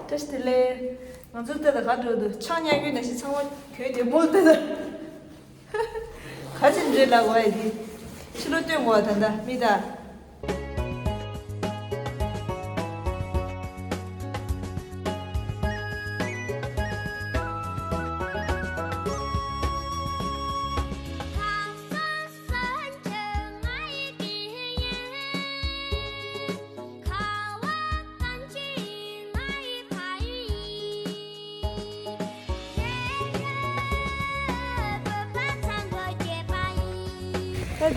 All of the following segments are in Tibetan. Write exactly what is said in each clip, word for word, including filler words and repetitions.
བཀྲ་ཤིས་བདེ་ལེགས། ང་ཚོ་ལྟ་ད་ག་འགྲོ་འདུག་ཆང་ཉར་རྒྱུ་ནང་བཞིན་ཚང་མ་གྱོན་བདེ་མོ་ལྟ་ད། ག་ཅིག་འདྲེ་ལ་བ་ཡི་དེ། ཕྱི་ལོགས་སྟོན་དགོས་ད་ད་མི་ད། ད་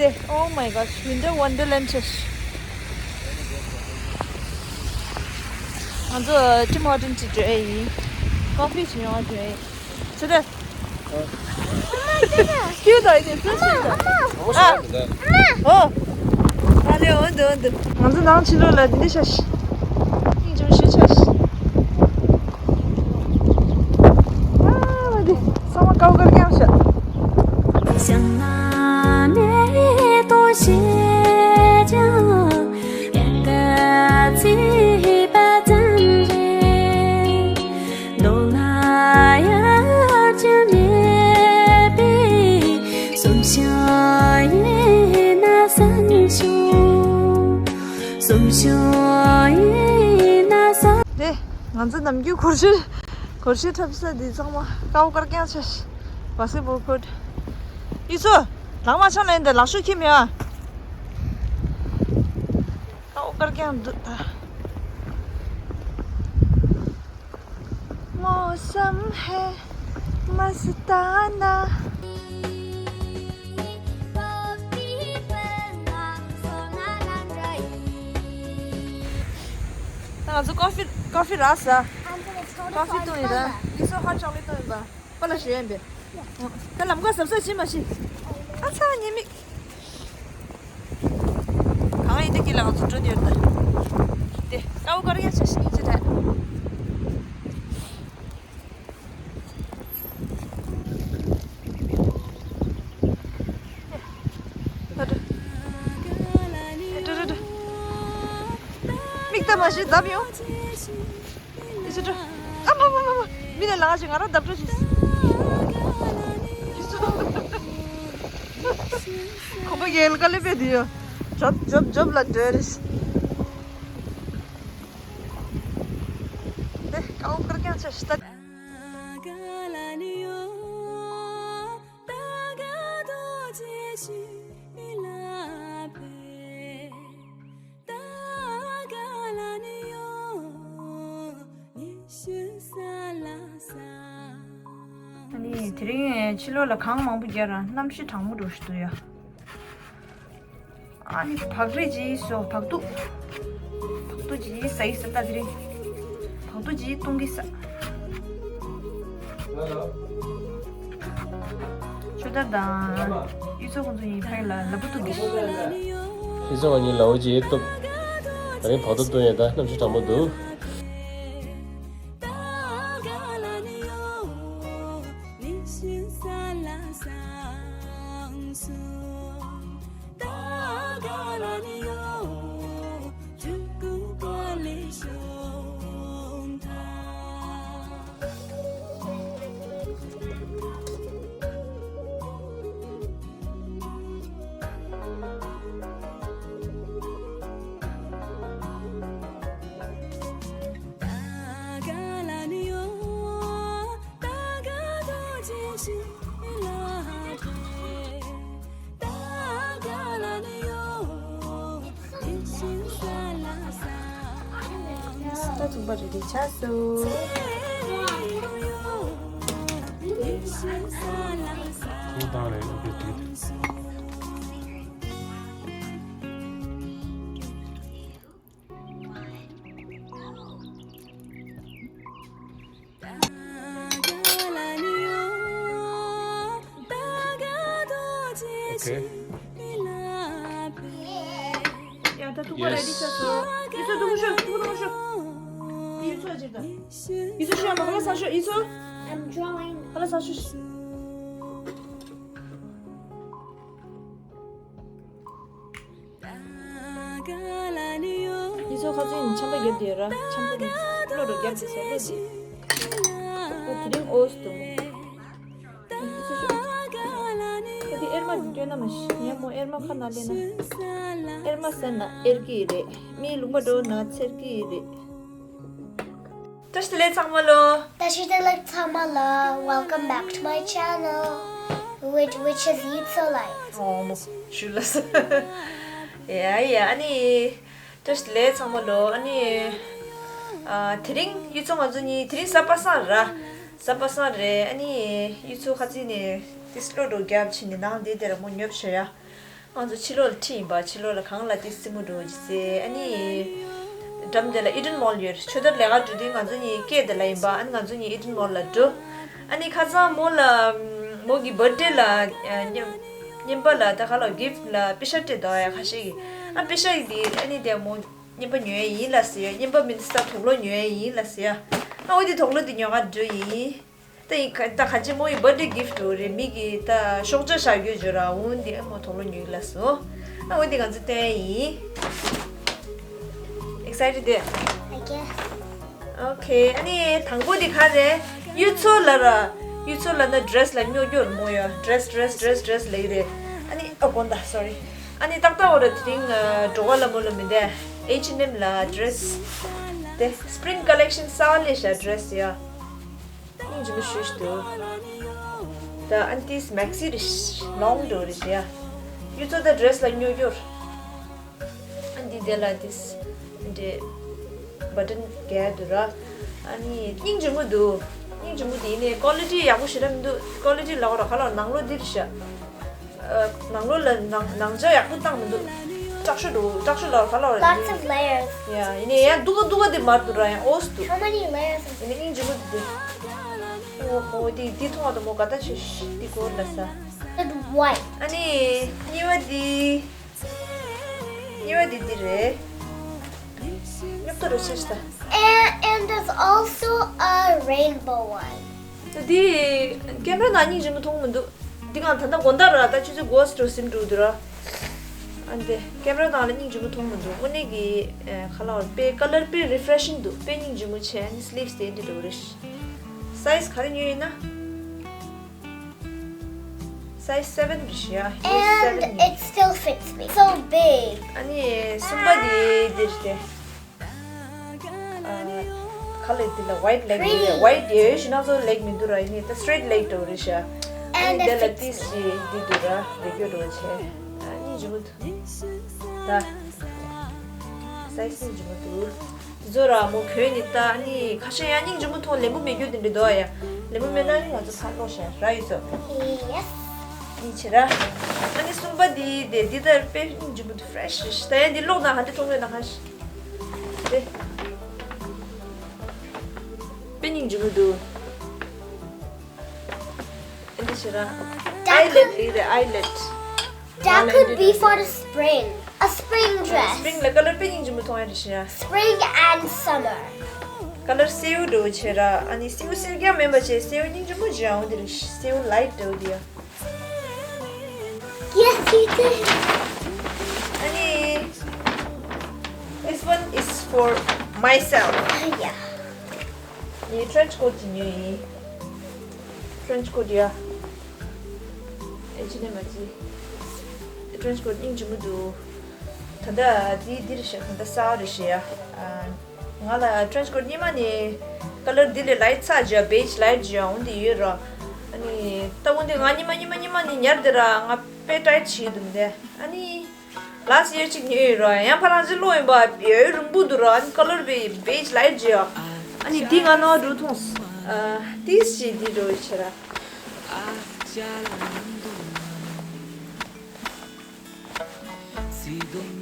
དེ། Oh my gosh, Winter Wonderland ཆེ། ང་ཚོ་Tim Hortons ཅིག་འགྲོ་ཡ་ཡིན། ཀོ་ཕི་ཅིག་ཉོ་བ་འགྲོ་ཡ་ཡིན། ཚེ་ད། ཁྱོད་ད་ཡིན་ཚེ་ཤི་ད། ཨ། ཨོ། ཨ་ལེ་འོན་ཏེ་འོན་ཏེ། ང་ཚོ་ནང་ཕྱི་ལོགས་ལ་འདི་འདྲ་ཤ་ཤི། སྙིང་རྗེ་མོ་ཞེ་ཆགས་ཤིག་ཨ་མ་དེ་ཚང་མ་ཀའུ་དཀར་རྐྱང་ཤག་དེ། ང་ཚོ་ནམ་རྒྱུན་སྒོར་གཞས། སྒོར་གཞས་འཁྲབ་ས་འདི་ཚང་མ་ཀའུ་དཀར་རྐྱང་ཆེ། Basketball court། ཡུ་ཚོ། ལག་མ་འཆང་ལེན་དེ་ལག་ཤུགས་ཁྱིམ་ཡ། ཀའུ་དཀར་རྐྱང་འདུག་ད། मौसम है मस्ताना। ད་ང་ཚོ་ཀོ་ཕི་ཀོ་ཕི་རག་ས། ཀོ་ཕི་བཏུང་ཡིན་ད། ཡུ་ཚོ་ཧོཊ་ཅོག་ལེཊ་བཏུང་ཡིན་པ། པ་ལ་ཞུ་ཡན་པས། ད་ལམ་ཁ་གཟབ་གཟབ་བྱེད་མ་ཤེས། ཨ་ཚ་ཉེས་མིག་གང་ཡིན་འདི་གི་ལ་ང་ཚོ་འགྲོ་ཉེར་ད། དེ་ཀའུ་དཀར་རྐྱང་ཆེ་ཞིག་ཅི་ཐད། མིག་ལྟ་མ་ཤེས་བརྡབ་ཡོང་། ཨི་ཙི་ཏྲ། ཨ་མ་མ་མ་མ། མི་ལ་ལང་ཞིག་ང་རང་བརྡབ་འགྲོ་ཞིག་ཨི་ཙི། ཁོ་པ་རྒྱལ་དཀའ་ལས་པས་དེ་ཡོ། འཇོབ་འཇོབ་འཇོབ་ལ་འགྲོ་རེད། དེ་ཀའུ་དཀར་རྐྱང་ཆེ་ཤི་ད། ཨ་ནི་དེ་རིང་ཕྱི་ལོགས་ལ་གངས་མང་པོ་རྒྱག་ར་གནམ་གཤིས་གྲང་མོ་འགྲོ་ཞིག་འདུག་ཡ། ཨ་ནི་བག་རེ་ཅིག་སོ་བག་ཐུག་བག་ཐུག་ཅིག་ཟ་ཡི་ས་ད་དེ་རིང་། བག་ཐུག་ཅིག་བཏུང་གི་ས། ཆུ་དར་དང་། ཡུལ་ཚོ་ཁོང་ཚོ་གཉིས་ཕ་གི་ལ་ལ་བུ་བཏུང་གི་ཤི། ཡུལ་ཚོ་ང་གཉིས་ལ་བུ་ཅིག་བཏུང་། ད་རིང་བག་ཐུག་བཏུང་ཡ་ད་གནམ་གཤིས་གྲང་མོ་འདུག་ད་ཚོང་པ་རེ་རེ་ཆགས་སོང་། ཁོང་དང་རེ་ཨོ་ཁེ་ཐིག་ཨོ་ཁེ། ཡ་ད་ཐུག་པ་རེ་ཌི་ཆགས་སོང་། ཡེས། ཡིད་ཚོ་ཐུག་པ་ཤོག་ཐུག་པ་ཐུག་པ་ཤོག་ཡིད་ཚོ་ཅིག་ད། ཡིད་ཚོ་ཤོག་ཡ་མ་ཁ་ལག་ཟ་ཤོག་ཡིད་ཚོ། I'm drawing. ཁ་ལག་ཟ་ཤོག་ཡིད་ཚོ་ཁ་ཚིག་ནི་ཆམ་པ་བརྒྱབ་བསྡད་ཡོད་ར། ཆམ་པ་ནི། བློ་རུ་རྒྱབ་ཀྱི་ཟེར་བློ་ཟིག་ཨོ་དེ་རིང་ཨོས་འདུག་ཨོ་དེ་ཨེར་མ་སྐྱོན་ན་མ་ཤི་ཉན་མོ་ཨེར་མ་ཁ་ན་ལེ་ན། ཨེར་མ་ཟེར་ན་ཨེར་གི་རེད། མིའི་ལུང་པ་འགྲོ་ན་ཚེར་གི་རེད། བཀྲ་ཤིས་བདེ་ལེགས་ཚང་མ་ལོ། བཀྲ་ཤིས་བདེ་ལེགས་ཚང་མ་ལོ། Welcome back to my channel, which which is Yitso Life. ཨོ་མོ་ཞུ་ལ་ས། ཡ་ཡ་ཨ་ནི། བཀྲ་ཤིས་བདེ་ལེགས་ཚང་མ་ལོ། ཨ་ནི། ཨ་དེ་རིང་གཡུ་མཚོ་ང་ཚོ་གཉིས་དེ་རིང་གཟའ་པ་སངས་ར། གཟའ་པ་སངས་རེད། ཨ་ནི་གཡུ་མཚོ་ཁ་ཚིག་ནས་ཏིས་བློ་འགྲོ་རྒྱབ་ཕྱིན་ནས་ནང་དེ་དེ་ར་མོ་ཉོབ་ཤོ་ཡ། ང་ཚོ་ཕྱི་ལོགས་ལ་ཁྲིད་ཡིན་པ། ཕྱི་ལོགས་ལ་གང་ལ་ཏི་སི་མོ་འགྲོ་ཅི་ཟེ། ཨ་ནི་འགྲམ་དེ་ལ་ཨི་ཌེན་མོལ་ཡོད། ཆོས་དར་ལས་ཀ་འགྲོ་དུས་ང་ཚོ་གཉིས་སྐད་དེ་ལ་ཡིན་པ། ཨ་ནི་ང་ཚོ་གཉིས་ཨི་ཌེན་མོལ་ལ་འགྲོ། ཨ་ནི་ཁ་སང་མོ་ལ་མོ་གི་བར་ཌེ་ལ་ཨ་རྔན་པ་ལ་ད་ག་ལ་གིཕ་ལ་པེ་ཤ་སྤྲད་འདུག་ཡ་ཁ་ཤས་ཀྱིས། ཨ་པེ་ཤ་ཡི་དེ་ཨ་ནི་དེ་མོ་རྔན་པ་ཉོ་ཡ་ཡིན་ལ་ཟེར་ཡ། རྔན་པ་མིན་ས་དུག་ལོག་ཉོ་ཡ་ཡིན་ལ་ཟེར་ཡ། ཨ་འོ་དེ་དུག་ལོག་དེ་ཉོ་ག་འགྲོ་ཡིན། ད་ཡིན་ཁ་ད་ཁ་ཆེ་མོ་ཡི་བར་ཌེ་གིཕ་འོ་རེད། མི་གི་ད་ཤོག་བྱ་བཞག་རྒྱུ་བརྗོད་ར་འོན་ཏེ་ཨ་མོ་དུག་ལོག་ཉོས་ལ་སོ། ཨ་འོན་ཏེ་ང་ཚོ་སྟོན་ཡིན། Excited དེ། I guess. Okay ཨ་ནི་དང་པོ་དེ་ག་རེད། གཡུ་མཚོ་ལ་ར། གཡུ་མཚོ་ལ་ན་ཌེ་རེ་སི་ལ་སྨྱོ་སྨྱོ་ར་མོ་ཡ། ཌེ་རེ་སི་ཌེ་རེ་སི་ཌེ་རེ་སི་ལ་ཡི་རེད། ཨ་ནི་ཨ་དགོན་ད་སོ་རི། ཨ་ནི་ཏག་ཏག་འོ་ར་དེ་རིང་འགྲོ་བ་ལ་མོ་ལ་མི་འདས་ཨེཆ་ཨེན་ཨེམ་ལ་ཌེ་རེ་སི་དེ་སྤྲིང་ཀ་ལེག་ཤན་གསར་པ་ལས་ཤ་ཌེ་རེ་སི་ཡ། སྙིང་རྗེ་མོ་ཞུ་ཞུ་འདུག་ད་ཨན་ཏིས་མེག་སི་རེད། ལོང་འགྲོ་རེད་ཤི་ཡ། གཡུ་མཚོ་ད་ཌེ་རེ་སི་ལ་སྨྱོ་སྐྱོར། ཨན་ཏི་དེ་ལ་ཏིས་འདྲེ་བ་ཊན་རྒྱག་འདུག་ར། ཨ་ནི་སྙིང་རྗེ་མོ་འདུག་སྙིང་རྗེ་མོ་དེ་ཡིན་ནའི་ཀོ་ལི་ཊི་ཡག་པོ་ཞེ་དྲག་མི་འདུག་ཀོ་ལི་ཊི་ལ་འོ་ར་ག་ལ་ནང་ལོགས་འདི་རེད་ཤ། ནང་ལོགས་ལ་ནང་ནང་ཆ་ཡག་པོ་བཏང་མི་འདུག་སྐྲག་ཤོས་འདུག་སྐྲག་ཤོས་ལ་ག་ལ་བ་Lots of layers. ཡ་ཡིན་ནའི་ཡང་སྡུག་ག་སྡུག་ག་དེ་མར་འདུག་ར་ཡང་ཨོས་འདུག How many layers? ཡིན་ནའི་སྙིང་རྗེ་མོ་འདུག་ཨོ་ཧོ་དེ་དེ་མཐོང་བ་དང་མོ་ག་ད་ཆེ་ཤི་དེ་གོར་ལ་ས། With white. ཨ་ནི་གཉིས་པ་དེ། གཉིས་པ་དེ་འདི་རེད། སྙོབ་ཏོ་རུ་ཆེ་ཤི་ད། And and there's also a rainbow one. ད་དེ་ཀེམ་ར་ནང་སྙིང་རྗེ་མོ་མཐོང་མི་འདུག་འདི་གང་ད་ལྟ་དགོང་དག་ར་ད་ཆུ་ཚོད་དགུ་པ་ཙམ་འགྲོ་འདུག་ར། ཨ་འདི་ཀེམ་ར་ནང་ལ་སྙིང་རྗེ་མོ་མཐོང་མི་འདུག་དངོས་གནས་ཀྱི་ཁ་ལག་དཔེ་ཀ་ལར་དཔེ་རི་ཕ་རེ་ཤིང་འདུག་དཔེ་སྙིང་རྗེ་མོ་བྱས། ཨ་ནི་སི་ལིབ་སི་དེ་འདི་འདྲ་རེད། སའི་ཛི་ག་རེ་ཉོས་ཡིན་ན། སའི་ཛི་སེ་བེན་རེད་ཤག་ཡ། ཡེས་སེ་བེན་ཉོས། And it still fits me. So big. ཨ་ནི་གསུམ་པ་དེ་འདི་རེད་དེ། ཨ། ཁ་ལག་འདི་ལ་ཝའིཊ་ལེག་མི་འདུག Green. ཝའིཊ་ཡོད་ཤི་ན་ཚོ་ལེག་མི་འདུག་ར། ཡིན་ནི་ད་སི་ཊེ་ཊི་ལེག་འགྲོ་རེད་ཤག་ཨ་ནི་And དེ་ལ་ཏིས་ཅི་འདི་འདུག་ར་རེ་སྐྱོ་འགྲོ་བྱས། ཨ་ནི་ཇི་མོ་འདུག་ད་སའི་ཛི་ཇི་མོ་འདུག་འདི་ཚོ་ར་མོ་གྱོན་ནི་ད་ཨ་ནི་ཁ་ཤས་ཡང་སྙིང་རྗེ་མོ་མཐོང་ལེན་པོ་མེད་རྒྱུ་དེ་འདྲ་འདུག་ཡ། ལེན་པོ་མེད་ན་ནི་ང་ཚོ་ཚར་ལོག་ཤག་ར་ཡོད་ཚོ། Yes. ཨ་ནི་བྱེད་ར། ཨ་ནི་གསུམ་པ་འདི་དེ་འདི་ལྟར་དཔེ་སྙིང་རྗེ་མོ་འདུག་ཕི་རེ་ཤི་རེད་ཤག་ད་ཡང་འདི་ཀློག་ན་ག་འདྲ་མཐོང་ཡོད་ན་ག་ཤི། དེ། དཔེ་སྙིང་རྗེ་མོ་འདུག་ཨ་འདི་བྱེད་ར། That ཨའི་ལེད་could- ལི་རེད་ཨའི་ལེད། That could be for the spring. A spring dress. སི་པི་རིང་ལ་ཀ་ལར་དཔེ་སྙིང་རྗེ་མོ་མཐོང་ཡ་རེད་ཤག Spring and summer. ཀ་ལར་སེའུ་འདྲ་བོ་བྱེད་ར། ཨ་ནི་སེའུ་སེར་རྐྱང་མིན་པ་བྱས་སེའུ་སྙིང་རྗེ་མོ་བྱེད་ཡ་འོ་འདི་རེད། སེའུ་ལའིཊ་འདྲ་བོ་འདི་ཡ། Yes, you did. ཨ་ནི། This one is for myself. Yeah. ངའི་ཊྲེན་ཆི་ཀོཊ་ཅིག་ཉོས་ཡིན། ཊྲེན་ཆི་ཀོཊ་ཡ། ཨེ་ཅི་ནས་མ་ཅི། ཊྲེན་ཆི་ཀོཊ་སྙིང་རྗེ་མོ་འདུག་ད་ལྟ་འདི་འདི་རེད་ཤག་ད་ལྟ་གསར་པ་རེད་ཤག་ཡ། ང་ལ་ཊྲེན་ཆི་ཀོཊ་སྔོན་མ་ནས་ཀ་ལར་འདི་ལས་ལའིཊ་ཚ་ཅིག་བེཇ་ལའིཊ་ཅིག་འོ་འདི་ཡོད་ར། ཨ་ནི་ད་འོ་འདི་ང་སྔོན་མ་སྔོན་མ་སྔོན་མ་ནས་ཉར་དེ་ར། ང་དཔེ་ཊའིཊ་བྱེད་ཀྱི་འདུག་འདི་ཨ་ནི། ལཱསི་ཡིར་གཅིག་ཉོས་ཡོད་ར། ཡང་ཕར་རང་ཅིག་ཀློག་ཡིན་པ། ཡོད་རིང་པོ་འདུག་ར། ཨ་ནི་ཀ་ལར་བེ་བེཇ་ལའིཊ་ཅིག་ཡ། ཨ་ནི་འདི་ང་ནོར་འགྲོ་མཐོང་། ཨ་ཏིས་ཅིག་འདི་འགྲོ་བྱེད་ར།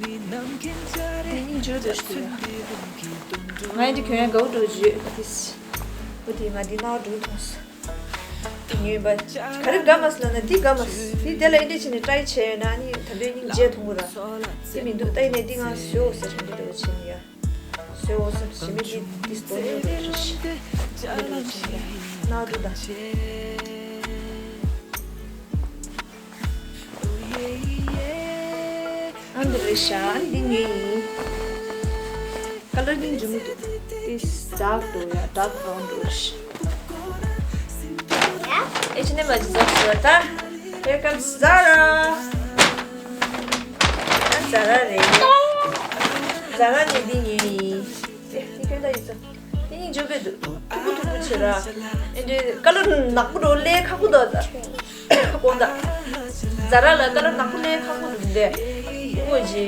འདི་སྙིང་རྗེ་པོ་འདུག་ཤི་ཡ། ང་ཡི་འདི་གྱོན་ཡ་དགའ་པོ་འགྲོ་བྱེད་ཏིས། འོ་དེ་ང་འདི་ནོར་འགྲོ་མཐོང་། ཉོས་པ། ག་རེ་དགའ་མ་སོང་ལབ་ན་འདི་དགའ་མ་སོང་། འདི་དེ་ལ་ཨེ་འདྲ་བྱས་ནས་ཊའི་བྱས་ཡོད་ན་ཨ་ནི་ད་འདོད་སྙིང་རྗེ་མཐོང་གི་ར། དེ་མི་འདུག་ད་ཡིན་ནའི་འདི་ང་བཟོས་འོ་ཟེར་འདི་འདྲ་བྱས་ནས་ཡ། བཟོས་འོ་ཟེར་ཞི་མི་འདི་འདི་སྟོན་ཡོད་རེད། འདི་འདྲ་བྱས་ནས་ན་འདུག་ད། ཨ་འདི་རེད་ཤག་ཨ་འདི་ངའི་ཡིན། ཀ་ལར་སྙིང་རྗེ་མོ་འདུག Dark འདུག་ཡ། dark brown འདུག་ཤི། ཨེ་ཆི་ནེ་མ་ཇི་ཟོག་ཟོ་ད། Here comes Zara. ད་Zara རེད། Zara ནི་འདི་ཉོས་ཡིན། ཨེ་འདི་ཁྱོད་ད་ཡིན་ཙང་། འདི་གཉིས་འཇོ་བོད་འདུག་ཐུག་པོ་ཐུག་པོ་བྱེད་ར། ཨེ་འདི་ཀ་ལར་ནག་པོ་འགྲོ་ལས་ཁག་པོ་འདུག་ད། དགོངས་དག Zara ལ་ཀ་ལར་ནག་པོ་ལས་ཁག་པོ་འདུག་འདི། ཨུ་ཅི།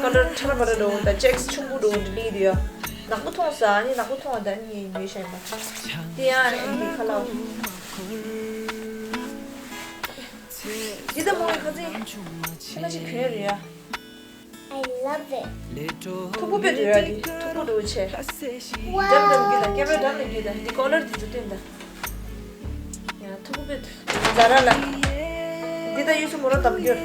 ཀ་ལར་ཁྲ་ར་མ་ར་འགྲོ་ད་ཅེག་སི་ཆུང་པོ་འགྲོ་འདི་ལི་འདི་ཡ། ནག་པོ་མཐོང་ས་ཨ་ནི་ནག་པོ་མཐོང་བ་ད་ནི་ཉོས་ཤ་ཡིན་པ། འདི་ཡ་ཨེ་འདི་ཁ་ལག་འདི་ད་མོ་ཡི་ཁ་ཚིག་ཁྱི་མ་ཞིག་གྱོན་རེད་ཡ། I love it. ཐུག་པོ་དཔེ་འདུག་ཡ་འདི་ཐུག་པོ་འདུག་ཆེ། Wow. འགྲམ་འགྲམ་རྒྱུ་དང་ཀེམ་ར་འགྲམ་ནས་རྒྱུ་དང་འདི་ཀོ་ལར་འདི་ཚོ་སྟོན་དང་། ཡ་ཐུག་པོ་དཔེ་འདུག Zara ལ། འདི་ད་ཡུལ་སུ་མོ་ར་དམ་རྒྱུར།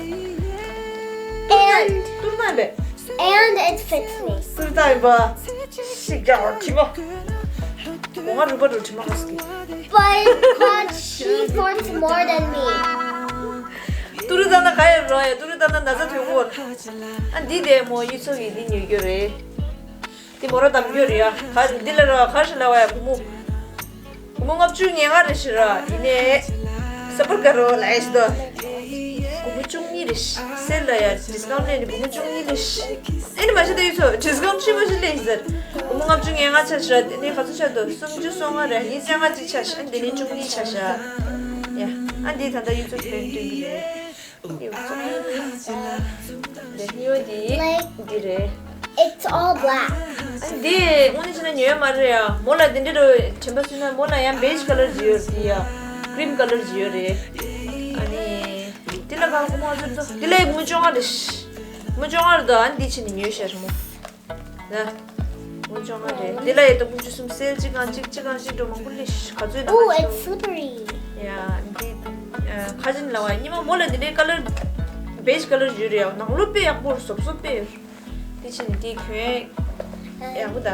And ཏུར་ན་ཡིན་པས། And it fits me. ཏུར་ན་ཡིན་པ། ཤིག་རྒྱག་གྲིབ་མ། ང་རུ་པ་རུ་གྲིབ་མ་ག་སི་གི། But, but she sports more than me. ཏུ་རུ་ད་ན་ག་ཡ་རོ་ཡ། ཏུ་རུ་ད་ན་ན་ཚ་དུས་འཁོར། ཨ་འདི་དེ་མོ་ཡུལ་ཚོ་གི་འདི་ཉོ་རྒྱུ་རེད། འདི་མོ་ར་དམ་རྒྱུ་རེད་ཡ། ག་འདི་ལ་ར་ག་ཞིག་ལ་བ་ཡ་བུ་མོ། བུ་མོ་ལྔ་བཅུ་ང་ལྔ་རེ་ཞིག་ར་ཡིན་ནས། ས་པར་ག་རོ་ལ་ཡ་ཞིག་ཏོ། བུ་མོ་བཅུ་གཉིས་རེ་ཞིག་སེལ་ལ་ཡ་ཌི་སི་ཀའུན་ཊི་ལས་ནས་བུ་མོ་བཅུ་གཉིས་རེ་ཞིག་ཨེ་ནི་མ་ཤི་ད་ཡུལ་ཚོ་ཌི་སི་ཀའུན་ཊི་ཆེ་མ་ཞིག་ལས་ཞིག་ཟེར། བུ་མོ་ལྔ་བཅུ་ང་ལྔ་ཆ་ཞིག་ར་དེ་ནས་ག་ཚོད་ཆ་དོ་སུམ་ཅུ་སོ་ལྔ་རེ་ཡིན་ཙང་ལྔ་གཅིག་ཆ་ཞིག་ཨ་འདི་ནས་བཅུ་གཉིས་ཆ་ཞིག་ཡ། ཨ་འདི་ད་ལྟ་ཡུལ་ཚོ་གྱོན་སྟོན་གི་རེད། འདི་ཉོ་འདི། Like འདི་རེད། It's all black. ཨ་འདི་དངོས་གནས་བྱས་ན་ཉོས་མ་རེད་ཡ། མོ་ལ་འདི་འདྲ་རུ་དྲན་པ་སུས་ན་མོ་ལ་ཡང་བེཇ་ཀ་ལར་ཅིག་ཡོད་འདི་ཡ། ཀྲིམ་ཀ་ལར་ཅིག་ཡོད་རེད། ཨ་ནི་འདི་ལ་གང་གོ་མ་ཚོད་ཚོད་འདི་ལ་ཡི་མུ་ཅོང་ང་རེད། མུ་ཅོང་ང་རེད་དོ། ཨ་ནི་འདི་ཕྱིན་ནས་ཉོས་ཤར་མོ། ན། འོ་ཅོ་ང་རེད། འདི་ལ་ཡོད་དོ་དགུ་བཅུ་གསུམ་སེལ་གཅིག་གང་གཅིག་གཅིག་གང་གཅིག་འགྲོ་མང་པོ་ལས་ཤི་ག་ཚོད་ན། Oh, it's slippery. ཡ་འདི་ཁ་ཅིན་ལ་བ་ཉི་མ་མོ་ལ་འདི་འདྲའི་ཀ་ལར་བེཇ་ཀ་ལར་ཡོད་རེད་ཡ། ནང་ལོགས་དཔེ་ཡག་པོ་རེད། སོབ་སོབ་དཔེ་ཡོད། འདི་ཕྱིན་འདི་གྱོན་ཡག་པོ་ད།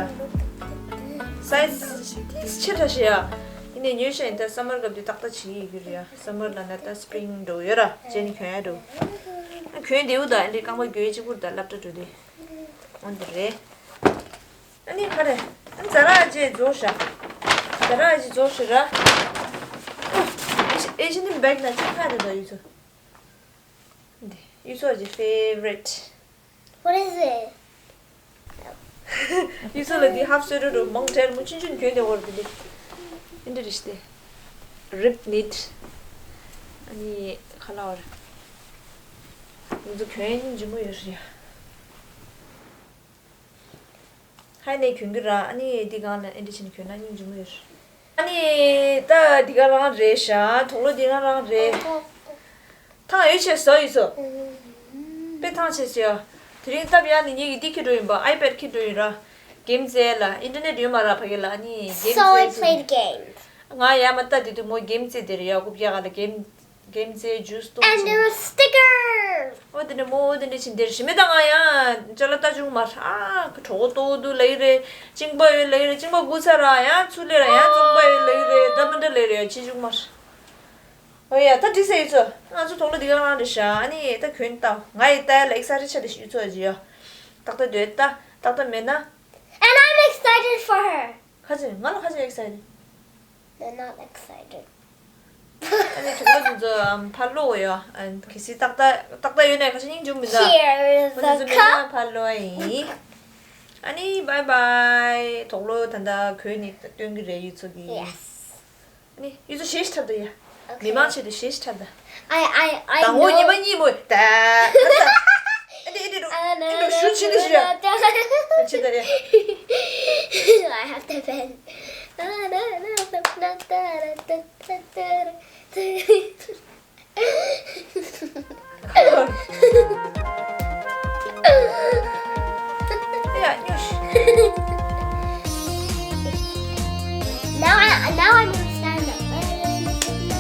སའི་ཛི་ཆེ་ཕྲ་ཞིག་ཡ། ཡིན་ནས་ཉོས་ཤ་ཡིན་ད། སམ་མར་སྐབས་དུས་ཏག་ཏག་བྱེད་ཀྱི་ཡོད་རེད་ཡ། སམ་མར་ལ་ན་ད་སི་པི་རིང་འགྲོ་ཡོད་ར་བྱས་ནས་གྱོན་ཡ་འགྲོ། གྱོན་བདེ་བོ་ད་འདི་རྐང་པ་གྱོན་གཅིག་པུར་ད་སློབ་གྲྭ་འགྲོ་དུས། འོ་འདི་རེད། ཨ་ནི་ག་རེ། ཨ་ཛ་ར་ཨ་ཅེ་རྫོགས་ཤག་ཛ་ར་ཨ་ཅེ་རྫོགས་ཤག་ར། ཨེ་ཤི་ནི་བེག་ན་ཅི་ཁ་རེ་ད་ཡུལ་ཚོ། འདི་ཡུལ་ཚོ་ཨ་ཅེ་ཕེ་ཝ་རིཊ། What is it? ཡུལ་ཚོ་ལ་འདི་ཧབ་སོད་རོ་རོ་མང་དྲན་མོ་ཆུན་ཆུན་གྱོན་དེ་བོར་འདི་འདི། འདི་རེད་ཤི་སྟེ། རིབ་ནིཊ། ཨ་ནི་ཁ་ལ་བར། ཡུལ་ཚོ་གྱོན་སྙིང་རྗེ་མོ་ཡོད་རེད་ཡ། ཧའི་ནས་གྱོན་གྱི་ར། ཨ་ནི་འདི་སྒང་ལ་ཨེ་འདྲ་བྱས་ནས་གྱོན་ན་སྙིང་རྗེ་མོ་ཡོད་རེད། ཨ་ནི་ད་འདི་ག་རང་རེད་ཤག་དུག་ལོག་འདི་ག་རང་རེད། ཐང་ཡོད་ཆེ་ཟ་ཡོད་ཚོ། དཔེ་ཐང་ཆེ་ཟེར་ཡ། དེ་རིང་སྟབས་ཡག་ནི་ངེད་ཀྱི་འདི་ཁྱེར་འགྲོ་ཡིན་པ། ཨའི་པེཌ་ཁྱེར་འགྲོ་ཡིན་ར། གེམ་རྩེ་ལ་ཨིན་ཊར་ནེཊ་ཡོད་མ་ར་ཕ་གི་ལ། ཨ་ནི་གེམ་So I རྩེ་play the game. ང་ཡ་མ་ལྟ་དེ་དུས་མོ་གེམ་རྩེ་དེ་རེད་ཡ། རྐུབ་བཀྱག་ག་ལ་གེམ། གེམ་རྩེ་ཇུས་ཏོག And there were stickers. ཨོ་དེ་འདྲ་མོ་དེ་འདྲ་ཕྱིན་དེར་ཞི་མེད་ད། ང་ཡང་ཅ་ལག་ལྟ་བྱུང་མ་ར། གྲོགས་ཏོག་དུ་ལ་ཡི་རེད། གཅིན་པ་ཡོད་ལ་ཡི་རེད། གཅིན་པ་དགུ་ཚར་ར་ཡང་ཚུར་ལེ་ར་ཡང་བཙོག་པ་ཡོད་ལ་ཡི་རེད། ད་མི་འདྲ་ལ་ཡི་རེད་ཡ་ཅི་བྱུང་མ་ར། ཨོ་ཡ་ད་འགྲིག་ས་ཡོད་ཚོ། ང་ཚོ་དོག་ལོ་འདི་ག་རང་རེད་ཤག་ཨ་ནི་ད་གྱོན་ལྟ། ང་ཡི་ལྟ་ཡ་ལ་ཨེག་སའི་ཊེཌ་ཆགས་ཏེ་ཞུ་ཚོ་ཡ་ཅི་ཡ། ཏག་ཏག་འདོད་ལྟ། ཏག་ཏག་མེད་ན། And I'm excited for her. ཁ་ཅིག་ང་ལ་ཁ་ཅིག་ཨེག་སའི་ཊེཌ། They're not excited. ཨ་ནི་གྲོགས་པོ་དེ་ཚོ་ཕར་ལོག་ཡོད། ཨ་ནི་གལ་སྲིད་ཏག་ཏག་ཏག་ཏག་ཡོད་ན་ཁ་ཤས་སྙིང་རྗེ་མི་འདུག Here is ཁོ་དེ་the ཚོ་མེད་ན་cup. ཕར་ལོག་ཡིན། ཨ་ནི་བའི་བའི། གྲོགས་པོ་ད་ལྟ་གྱོན་ནས་སྟོན་གྱི་རེད་ཡུལ་ཚོ་གི། Yes. ཨ་ནི་ཡུལ་ཚོ་ཞེས་ཁྲབ་ད་ཡ། Okay. མི་མང་ཆེད་དུ་ཞེས་ཁྲབ་ད། I, I, I དང་པོ་know. ཉི་མ་གཉིས་མོ་ད། ད་ད། ཨེ་འདྲ་ཨེ་འདྲ་འགྲོ། ཨེ་འགྲོ་ཞུ་ཕྱིན་དུ་ཞུ་ཡ། ཨ་ཕྱིན་ད་ཡ། I have to bend. ཡ་ཉོ་ཤི། Now I, now I'm gonna stand up.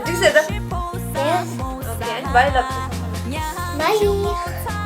འགྲིག་ཟེར་ད། Yes. Okay, bye ལབ། ཨེ།